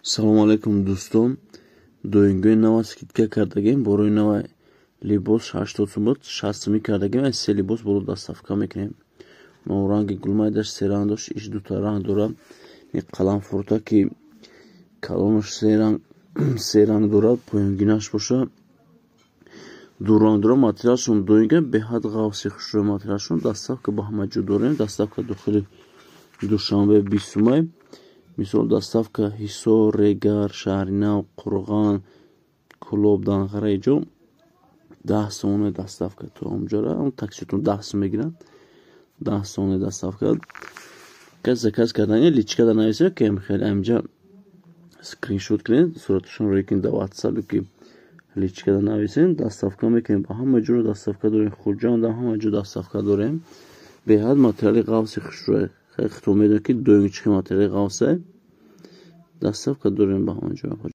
Салому алайкум, дӯстон. Доингои нава скидка кардагем. Борои нава либос 80 сум буд, 60 сумӣ кардагем. Ай се либос боло доставка мекунем. Норанги гулмайдаш се ранг дошт, иш дута ранг дорад. Қаламфурта, ки калонаш се ранг дорад, поёнгинаш боша ду ранг дорад. Материалшон доинга, беҳад ғафси хушрӯи материалшон. Доставка ба ҳама ҷо дорем. Доставка дохили Душанбе 20 сумай. Мисол, доставка Ҳисор, Регар, Шаҳринав, Қурған, Кӯлоб, Данғара иҷо 10 сомона доставка то онҷора. Такситон 10 сум мегиранд, 10 сомона доставка. Кас заказ кардан, личкада нависем, ки хеле амҷа скриншот кунед, сураташон рӯй кунед дар Ватсап ки личкада нависем, доставка мекунем. Ба ҳама ҷоро доставка дорем. Хуҷанд, ҳама ҷо доставка дорем. Беҳад материали ғафси хушрӯй. Хеле хитоб медонед, ки доим чӣ материали ғафсе. Доставка дорем ба ҳама ҷо.